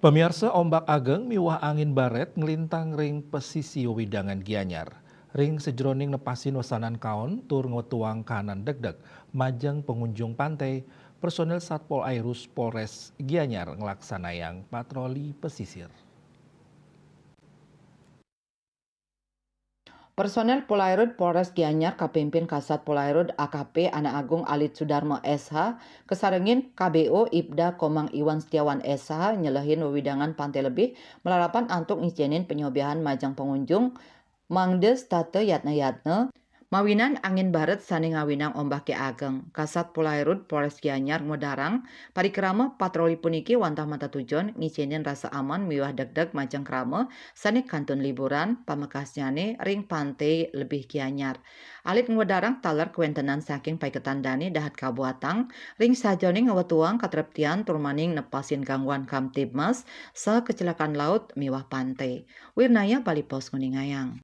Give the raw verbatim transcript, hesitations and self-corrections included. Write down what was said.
Pamiarsa, ombak ageng miwah angin baret nglintang ring pesisi wewidangan Gianyar. Ring sajeroning nepasin wesanan kaon tur ngwetuang kahanan degdeg majeng pengunjung pantai, personil Satpol Airut Polres Gianyar nglaksanayang patroli pesisir. Personel Polairut Polres Gianyar kapimpin Kasat Polairut A K P Anak Agung Alit Sudarmo S H, kasarengin K B O Ibda Komang Iwan Setiawan S H nyelehin wewidangan Pantai Lebih malarapan antuk ngicenin penyobiahan majeng pengunjung mangda setata yatna-yatna, mawinan angin baret sane ngawinang ombake ageng. Kasat Polairut Polres Gianyar ngwedarang, parikrama patroli puniki wantah matatujon ngicenin rasa aman miwah degdeg majeng krama sane kantun liburan pamekasnyane ring Pantai Lebih Gianyar. Alit ngwedarang taler kawentenan saking paiketan dane dahat kabuatang ring sajeroning ngwetuang katreptian turmaning nepasin gangguan Kamtibmas saha kecelakaan laut miwah pantai. Wirnaya, Bali Post, nguningayang.